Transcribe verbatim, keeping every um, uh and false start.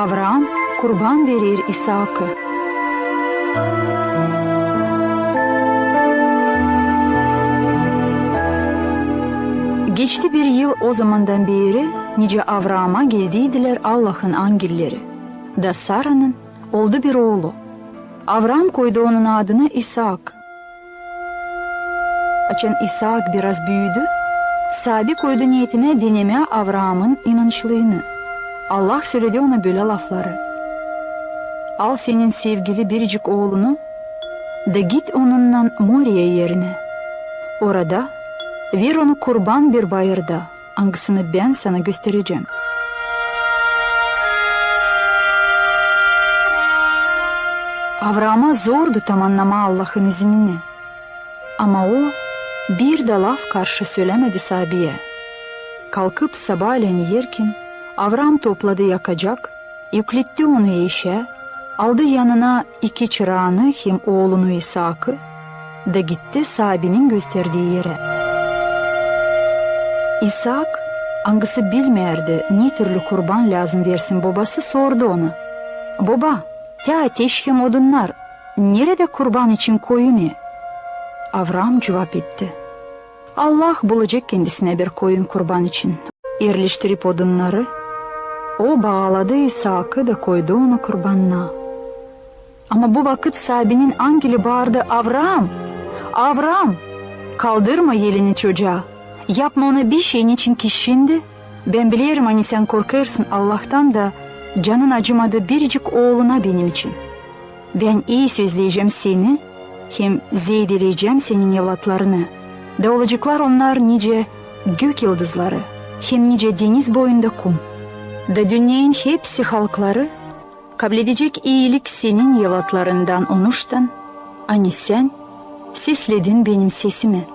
Avraam kurban verer İsaakı. Geçti bir yıl ozamandan beeri, nicä Avraama geldiydilär Allahın angelleri, da Saranın oldu bir oolu. Avraam koydu onun adını İsaak. Açan İsaak biraz büüdü, Saabi koydu neetinä denemää Avraamın inançlıını. Allah söledi ona bölä lafları: "Al senin sevgili biricik oolunu da git onunnan Moriya erinä. Orada ver onu kurban bir bayırda, angısını bän sana gösterecäm." Avraama zordu tamannamaa Allahın izinini. Ama o bir dä laf karşı sölämedi Saabiyä. Kalkıp sabaalän erken, Avraam topladı yakacak, ükletti onu eşää, aldı yanına iki çıraanı hem oolunu İsaakı da gitti Saabinin gösterdii erä. İsaak, angısı bilmeerdi, ne türlü kurban lääzım versin bobası, sordu ona: "Boba, tä ateş hem odunnar, neredä kurban için koyun?" Avraam cuvap etti: "Allah bulacek kendisinä bir koyun kurban için." Erleştirip odunnarı, o baaladı İsaakı da koydu onu kurbannaa. Ama bu vakıt Saabinin angeli baardı: "Avraam! Avraam! Kaldırma elini çocaa! Yapma ona bişey, neçin ki şindi bän bilerim, ani sän korkêrsın Allahtan da canın acımadı biricik ooluna, benim için. Bän ii sözleyecäm seni hem zeedeleyecäm senin evlatlarını, da olaceklar onnar nicä gök yıldızları hem nicä deniz boyunda kum. Da dünneyin hepsi halkları kabledecek iilik senin evlatlarından onuştan, ani sän sesledin benim sesimi."